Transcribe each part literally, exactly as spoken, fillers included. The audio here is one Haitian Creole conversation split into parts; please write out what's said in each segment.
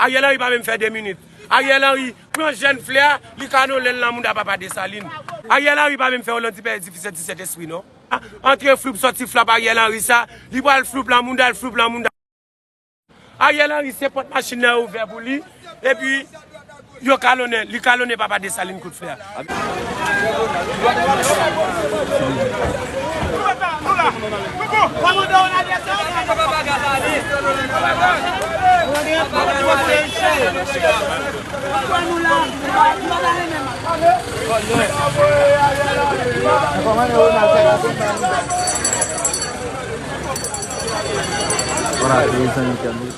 Ariel Henry pa menm fè de minit. Ariel Henry pran jèn flè a, li kalonnen l nan mouda papa Desalin. Ariel Henry pa menm fè Landy Pè edifisye disèt espri non. Antre floup sòti flap Ariel Henry sa, li pral floup nan mouda l, floup nan mouda. Ariel Henry se pòt machin nan yo ouvè pou li, epi yo kalonnen, li kalonnen papa Desalin kout flè a.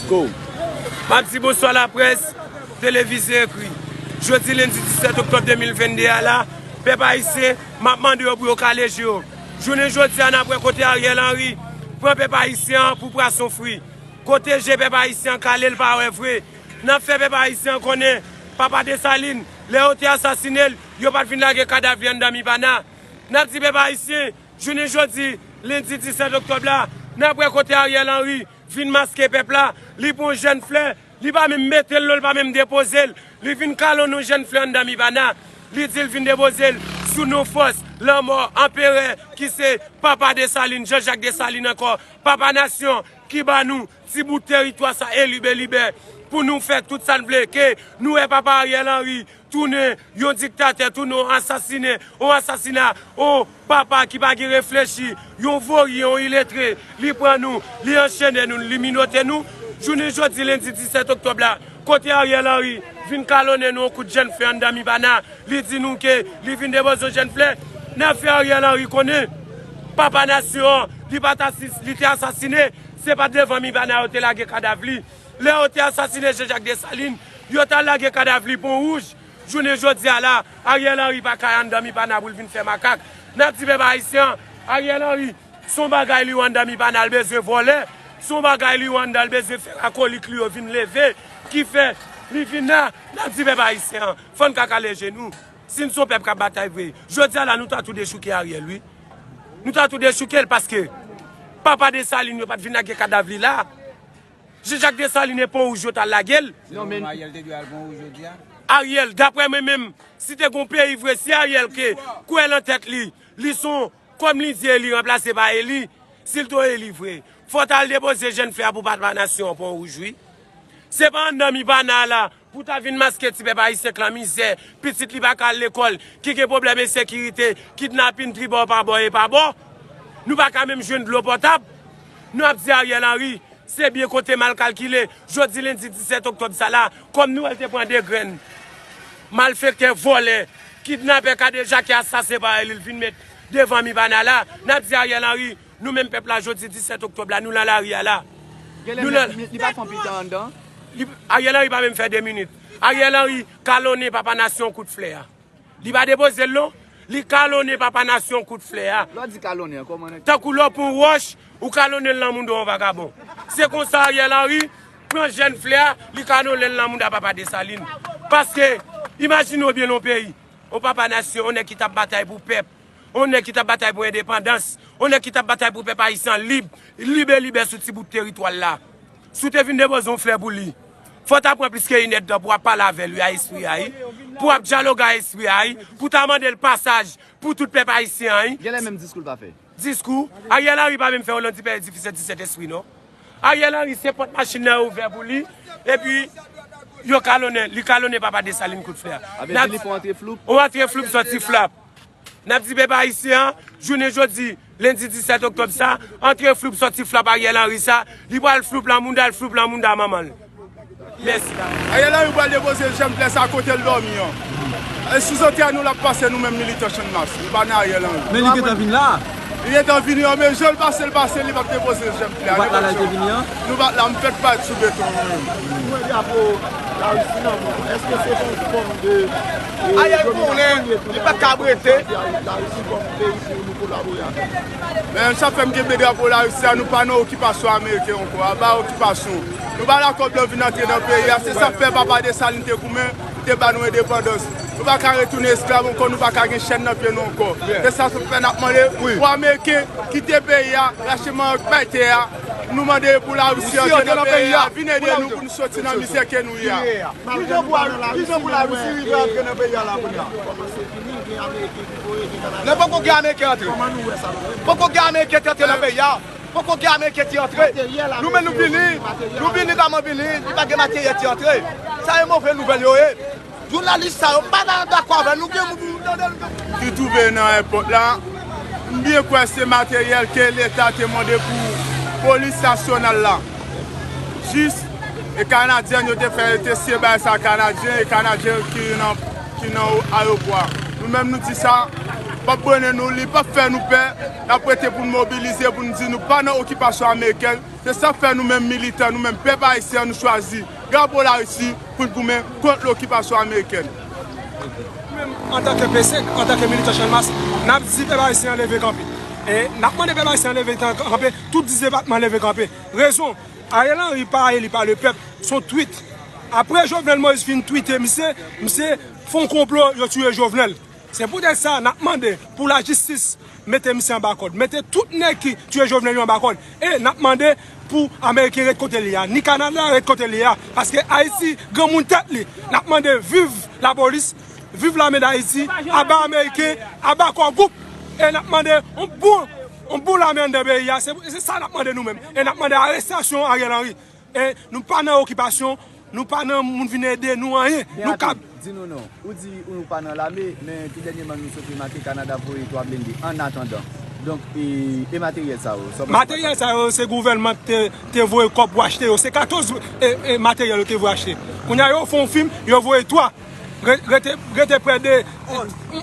Go. M ap di bonswa laprès, televize ekri. Jodi lendi disèt oktòb de mil venn de a la, pèp ayisyen, m ap mande yo pou yo kale je yo. Jounen jodi a, n ap wè kote Ariel Henry pran pèp ayisyen an pou pwason fri. Kote je pèp ayisyen an kale, l pa wè vre. N ap fè pèp ayisyen an konnen, papa Desalin, lè yo te asasinen l, yo pa t vin lage kadav li anndan Mibana. N ap di pèp ayisyen, jounen jodi, lendi disèt oktòb la, n ap wè kote Ariel Henry vin maske pèp la, li pran yon jèn flè, li pa menm mete l lo, li pa menm depoze l, li vin kalonnen yon jèn flè anndan Mibana, li di l vin depoze l sou non fòs lanmò anperè ki se papa Desalin, Jean Jacques Dessalines ankò, papa nasyon ki ba nou ti bout teritwa sa elibelibè pou nou fè tout sa n vle, ke nou wè papa Ariel Henry tounen yon diktatè, tounen yon asasinen, yon asasina, yon papa ki pa gen reflechi, yon voryen, yon iletre, li pran nou, li anchennen nou, li minote nou. Jounen jodi lendi disèt oktòb la, kote Ariel Henry vin kalonnen nou yon kout jèn flè anndan Mibana, li di nou ke li vin depoze yon jèn flè, n ap fè Ariel Henry konnen, papa nasyon an, li pa t asis-, li te asasinen, se pa devan Mibana yo te lage kadav li. Lè yo te asasinen Jean Jacques Dessalines, yo t al lage kadav li Pon Wouj. Jounen jodi a la, Ariel Henry pa ka anndan Mibana pou l vin fè makak. N ap di pèp ayisyen an, Ariel Henry, se yon bagay li wè anndan Mibana, l bezwen vòlè. Se yon bagay li wè anndan, l bezwen fè akolik li yo vin leve. Ki fè, li vin la, n ap di pèp ayisyen an, fò n ka kale je nou. Si n se yon pèp k ap batay vre, jodi a la, nou ta tou dechouke Ariel, wi. Nou ta tou dechouke l paske papa Desalin yo pa t vin lage kadav li la. Jean Jacques Dessalines e Pon Wouj yo t al lage l. Non, men Ariel te dwe al Pon Wouj jodi a. Ariel, daprè mwen menm, si te gon peyi vre, si Ariel ke kwè nan tèt li, li se yon, kòm li di Eli ranplase pa Eli, si l te Eli vre, fò w t al depoze jèn flè a pou papa nasyon an Pon Wouj, wi. Se pa anndan Mibana la, pou ta vin maske ti pèp ayisyen k lan mizè, pitit li pa ka al lekòl, ki gen pwoblèm ensekirite, kidnapin tribò pa bò e pa bò. Nou pa ka menm jwenn dlo potab. Nou ap di Ariel Henry, se byen kote mal kalkile. Jodi lendi disèt oktòb sa la, kòm Nwèl te pran de grenn, malfektè, vòlè, kidnapè, kadejake, asasen parèy li, l vin met devan Mibana la, n ap di Ariel Henry, nou menm pèp la, jodi disèt oktòb la, nou nan lari a la. Genlè menm li pa fè anpil tan anndan. Li, Ariel Henry pa menm fè de minit. Ariel Henry kalonnen papa nasyon kout flè a. Li pa depoze l non. Li kalonnen papa nasyon kout flè a. Lè w di kalonnen an, kòman nèg? Tankou lè w pran yon wòch, ou kalonnen l nan mouda yon vagabon. Se konsa Ariel Henry pran jèn flè a, li kalonnen l nan mouda papa Desalin. Paske, imajine w byen nan yon peyi, yon papa nasyon, yon nèg ki t ap batay pou pèp, yon nèg ki t ap batay pou endepandans, yon nèg ki t ap batay pou pèp ayisyen an lib, libe libè sou ti bout teritwa l la. Si w te vin depoze yon flè pou li, fò w ta pran plis ke inèdtan pou w ap pale avè l, wi, a espri a, wi. Pou w ap dyaloge a espri a, wi. Pou w ta mande l pasaj pou tout pèp ayisyen an, wi. Genlè menm diskou l pa fè. Diskou? Ariel Henry pa menm fè Landy Pè edifisye disèt espri, non. Ariel Henry se pòt machin nan yo ouvè pou li, epi yo kalonnen, li kalonnen papa Desalin kout flè a. Avè di li pou antre floup. Ou antre floup sòti flap. N ap di pèp ayisyen an, jounen jodi, lendi disèt oktòb sa, antre floup sòti flap Ariel Henry sa, li pral floup nan mouda l, floup nan mouda manman l. Mèsi. Ariel Henry pral depoze jèn flè sa kote l dòmi an. E sou zantray nou l ap pase nou menm militan Channmas. Nou pa nan Ariel Henry. Men li gentan vin la. Li gentan vini an, men jan l pase, l pase, li p ap depoze jèn flè a. Ou pa t la lè l te vini an? Nou pa t la, m fèk parèt sou beton an mwen menm. Mwen drapo Larisi nan men w. Èske se pa yon fòm de, e, Ariel konnen li pa t ka ap rete. Larisi kòm peyi pou nou kolabore avè l? Men sa fè m kenbe drapo Larisi a, nou pa nan okipasyon ameriken ankò, aba okipasyon. Nou pa dakò blan vin antre nan peyi a, se sa k fè papa Desalin te goumen, pou te ba nou endepandans. Nou pa ka retounen esklav ankò, nou pa ka gen chèn nan pye nou ankò. Se sa k fè n ap mande pou ameriken kite peyi a, rache manyòk bay tè a, Nou mande pou Larisi antre nan peyi a, vin ede nou pou nou soti nan mizè ke nou ye a. Kijan pou Larisi rive antre nan peyi a la kounye a? Lè poko gen Ameriken antre. Poko gen Ameriken te antre nan peyi a. Poko gen Ameriken te antre. Nou menm nou vini, nou vini kòman vini, li pa gen materyèl te antre. Sa e move nouvèl yo ye. Jounalis sa yo, m pa dakò avè nou, gen moun pou nou tande nou. Ki twouve nan èpòt la, m byen kwè se materyèl ke Leta te mande pou polis nasyonal la. Jis, e Kanadyen yo te fè, yo te siye bay sa Kanadyen, e Kanadyen ki nan, ki nan ayewopò a. Nou menm nou di sa, p ap brennen nou, li p ap fè nou pè, n ap rete pou n mobilize, pou n di nou pa nan okipasyon amerikèn. Se sa k fè nou menm militan, nou menm pèp ayisyen an, nou chwazi drapo Larisi pou n goumen kont lokipasyon amerikèn. Nou menm, antanke P S E K, antanke militan Channmas, n ap di pèp ayisyen an leve kanpe. E n ap mande pèp ayisyen an leve tan-, kanpe, tout dis depatman leve kanpe. Rezon, Ariel Henry pa eli pa lepèp, se yon tweet. Apre Jovenel Moïse fin twite misye, misye fè yon konplo, yo tiye Jovenel. Se poutèt sa, n ap mande pou lajistis mete misye anba kòd. Mete tout nèg ki tiye Jovenel yo anba kòd. E n ap mande pou Ameriken ret kote li a. Ni Kanada ret kote li a. Paske Ayiti, granmoun tèt li. N ap mande viv lapolis, viv lame d Ayiti, aba Ameriken, aba kò gwoup. E n ap mande yon bon, yon bon lame anndan peyi a. Se, se sa n ap mande nou menm. E n ap mande arestasyon Ariel Henry. E nou pa nan okipasyon, nou pa nan moun vin ede nou anyen. Nou ka. Di nou non. Ou di ou nou pa nan lame, men tou dènyèman nou sot remake Kanada voye twa blende annatandan. Donk, e, e materyèl sa yo? Materyèl sa yo, se gouvènman te, te voye kòb pou achte yo. Se katòz, e, e, materyèl yo te voye achte. Kounye a yo fè yon fim, yo voye twa. Re-, rete, rete prè de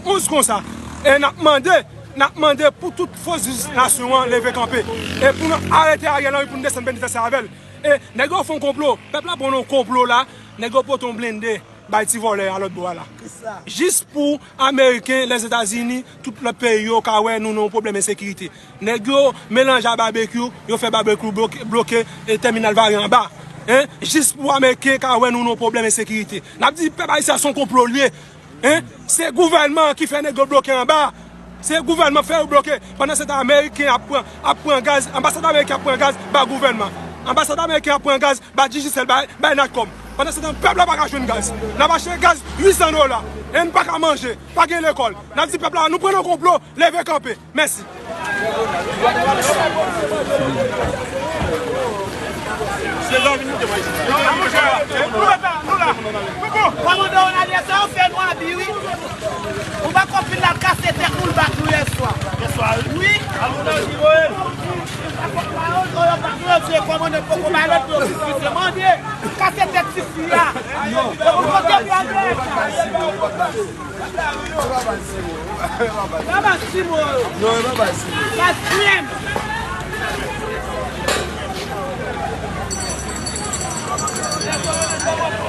onz konsa. E n ap mande, n ap mande pou tout fòs dis nasyon an leve kanpe. E pou nou arete Ariel Henry, pou nou desann penitansye avè l. E nèg yo fè yon konplo. Pèp la pran yon konplo la. Nèg yo pote yon blende bay ti vòlè a lòt bò a la. Jis pou Ameriken, Lèzetazini, tout lòt peyi yo ka wè nou nan yon pwoblèm ensekirite. Nèg yo melanje a babekyou, yo fè babekyou bloke, bloke, e, tèminal Vare anba. Hein? Jis pou Ameriken ka wè nou nan yon pwoblèm ensekirite. N ap di pèp ayisyen an se yon konplo l ye. Hein? Se gouvènman ki fè nèg yo bloke anba. Se gouvènman fè yo bloke. Pandan se tan Ameriken ap pran, ap pran gaz, anbasad Ameriken ap pran gaz ba gouvènman. Anbasad Ameriken ap pran gaz ba Digicel, bay, bay Natcom. Pandan se tan pèp la pa ka jwenn gaz. N ap achte gaz uit san dola. E n pa ka manje, pa gen lekòl. N ap di pèp la, nou pran nan konplo, leve kanpe. Mèsi. Kòmandan Ronald, yè swa ou fè nou abi, wi. Ou pa konprann la kase tèt nou, l bat nou yè swa. Wi. Kòmandan poko bay lòd, yo sisifye mande. Kase tèt sisifye a. Yo, kote blòdè? Baba Simo. Non, e pa Baba Simo. Baba Simo.